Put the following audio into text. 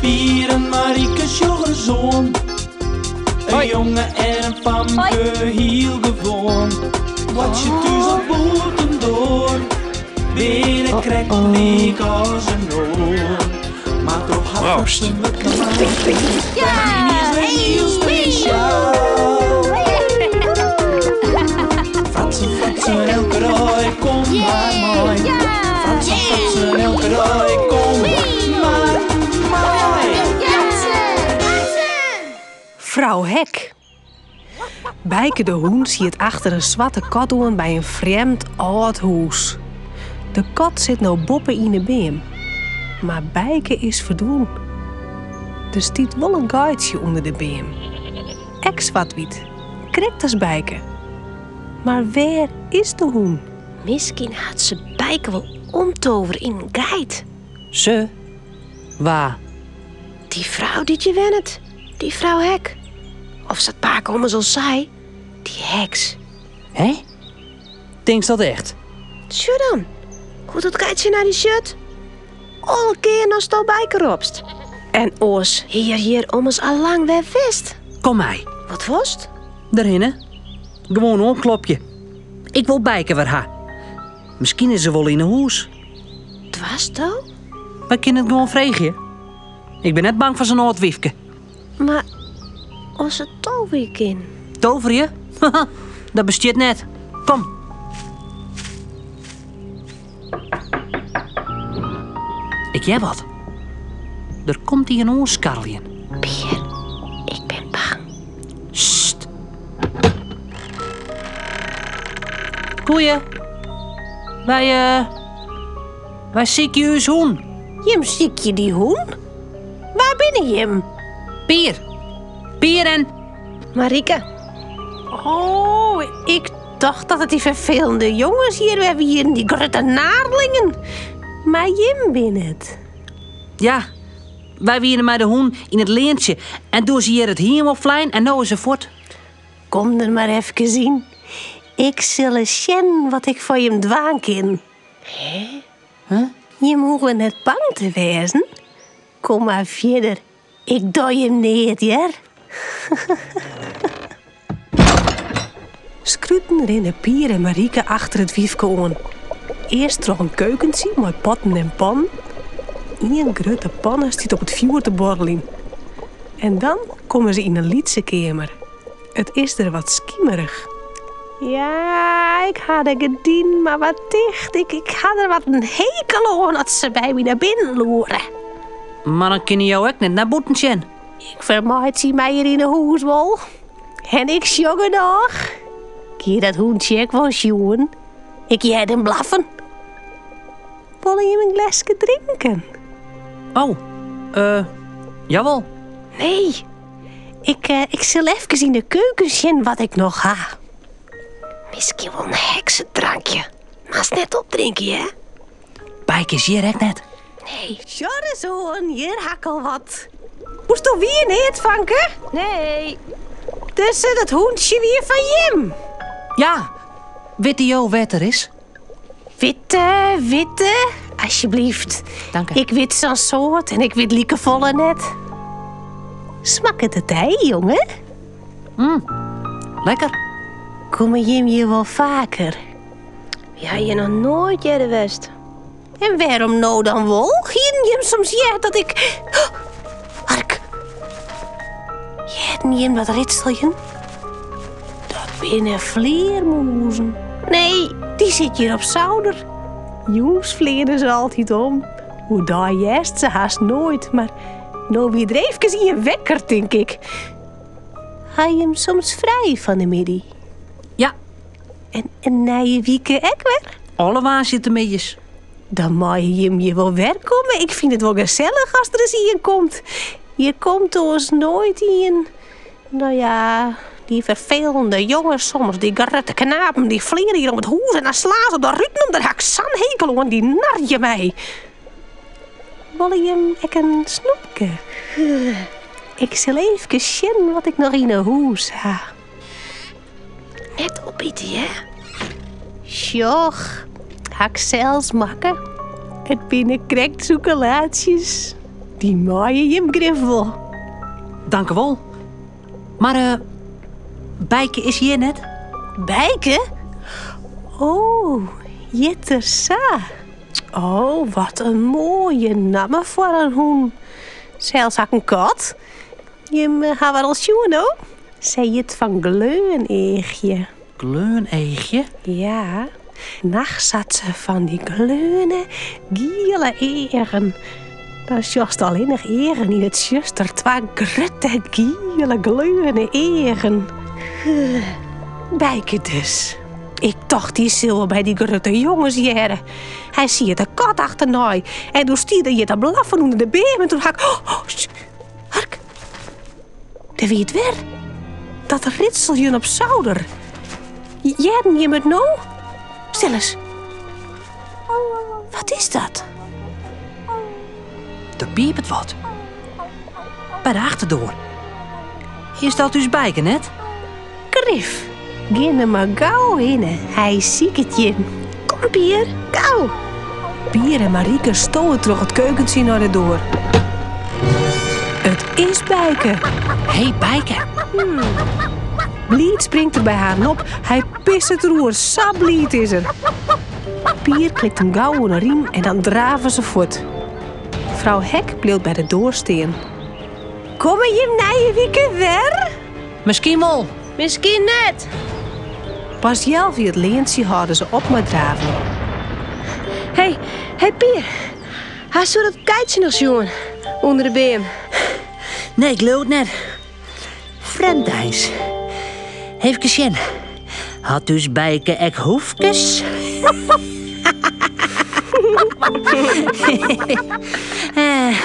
Pier en Marike sjoch ris oan. In jonge en in famke, hiel gewoan. Boartsje thús of bûtendoar, binne krekt lyk as in oar. Mar troch har Proost. fratsen wurdt normaal. Is wer hiel spesjaal. Fratsen, fratsen, elke dei, kom mar mei. Fratsen, fratsen, elke dei, kom mar mei. Frou Hek. Bijke de hûn siet achter in swarte kat oan by in frjemd âld hûs. De kat sit no boppe yn 'e beam. Mar Bijke is ferdwûn. Der stiet wol in geitsje ûnder de beam. Ek swart-wyt, krekt as Bijke. Mar wêr is de hûn? Miskien hat se Bijke wol omtovere yn in geit. Se? Wa? Dy frou dy't hjir wennet. Dy frou Hek. Of sa't pake ommers al sei, dy heks. Hè? Tinkst dat echt? Sjoch dan, hoe't dat geitsje nei dy sjocht. Alle kearen asto Bijke ropst. En oars hie er hjir ommers al lang wer west. Kom mei. Wat wolst? Derhinne. Gewoan oanklopje. Ik wol Bijke wer ha. Miskien is se wol yn 'e hûs. Doarsto? Wy kinne it gewoan freegje. Ik bin net bang foar sa'n âld wyfke. Mar as se toverje kin? Toverje? Dat bestiet net. Kom. Ik hear wat. Der komt ien oanskarreljen. Pier, ik bin bang. Sst. Goeie. Wy, eh, wy sykje ús hûn. Jim sykje dy hûn? Wa binne jim? Pier. Pier en... Marike. Oh, ik tocht dat it dy ferfelende jonges hjir wer wienen, dy grutte naarlingen. Mar jim binne it. Ja, wy wiene mei de hûn yn it leantsje en doe is hy hjir it hiem opflein en no is er fuort. Kom der mar efkes yn. Ik sil ris sjen wat ik foar jim dwaan kin. Hè? Huh? Jim hoege net bang te wêzen. Kom mar fierder. Ik doch jim neat, hear. Skruten rinne Pier en Marike achter it wyfke oan. Earst troch in keukentsje mei potten en pannen. Ien grutte panne stiet op it fjoer te borreljen. En dan komme se yn in lytse keamer. It is der wat skimerich. Ja, ik ha de gerdinen mar wat ticht. Ik, ik ha der wat in hekel oan as se by my nei binnen loere. Mar dan kinne jo ek net nei bûten sjen. Ik fermeitsje my hjir yn 'e hûs wol. En ik sjoch genôch. Ik hie dat hûntsje ek wol sjoen. Ik hearde him blaffen. Wolle jim in gleske drinken? Oh, eh, jawol. Nee, ik, eh, ik sil efkes yn de keuken sjen wat ik noch ha. Miskien wol in heksedrankje. Moatst net opdrinke, hè? Bijke is hjir ek net. Nee. Sjoch ris oan, hjir ha ik al wat. Hoesto wie neat, fanke? Nee. Dus eh, dat hûntsje wie fan jim. Ja, witte jo wêr't er is? Witte, witte, alsjeblieft. Dank u. Ik wit sa'n soad en ik wit likefolle net. Smakket de tij, jonge? Lekker. Komme jim hjir wol faker? Wy ha hjir noch noait earder west. En wêrom no dan wol? Hienen jim soms heard dat ik... Hark. Hearden jim dat ritseljen? Dat binne flearmûzen. Nee. Dy sit hjir op souder. Jûns fleane se altyd om. Oerdei hearst se hast noait, mar no wie der eefkes ien wekker, tink ik. Ha jim soms frij fan 'e middei? Ja. En, en nije wike ek wer? Alle woansdeitemiddeis. Dan meie jim hjir wol wer komme. Ik fyn it wol gesellich as der ris ien komt. Hjir komt oars noait ien. No ja, dy ferfelende jonges soms, dy grutte knapen, dy fleane hjir om it hûs en dan slaan se op de ruten om. Dêr ha ik sa'n hekel oan, dy narje my. Wolle jim ek in snoepke? Ik sil eefkes sjen wat ik noch yn 'e hûs ha. Net opite, hè? Sjoch, ha ik sels makke. It binne krekt sûkelaatsjes. Dy meie jim grif wol. Dankewol. Mar eh, Bijke is hjir net? Bijke? Oh, hjit er sa. Oh, wat in moaie namme foar in hûn. Sels ha ik in kat. Jim eh, hawwe har al sjoen, no? Sy hjit fan Gleon-eachje. Gleon-eachje? Ja. Nachts hat se fan dy gleone, giele eagen. Dan sjochst allinnich eagen yn it tsjuster, twa grutte, giele, gleone eagen. Bijke dus. Ik tocht dy sil wol by dy grutte jonges hearre. Hy siet de kat achternei en doe stie er hjir te blaffen ûnder de beam en toen ha ik... Oh, oh, hark. Dêr wie it wer. Dat ritseljen op souder. Hearden jim it no? Stil ris. Wat is dat? Der piepet wat. By de achterdoar. Is dat ús Bijke net? Grif. Gean der mar gau hinne, hy siket jim. Kom Pier, gau! Pier en Marike stowe troch it keukentsje nei de doar. It is Bijke. Hé, Bijke. Bliid springt er by harren op. Hy pisset deroer, sa bliid is er. Pier klikt him gau oan 'e riem en dan drave se fuort. Frou Hek bliuwt by de doar stean. Komme jim nije wike wer? Miskien wol. Miskien net. Pas healwei it leantsje hâlde se op mei draven. Hé, hé Pier. Hasto dat geitsje noch sjoen ûnder de beam? Nee, ik leau it net. Frjemd eins. Eefkes sjen. Hat ús Bijke ek hoefkes? Eh.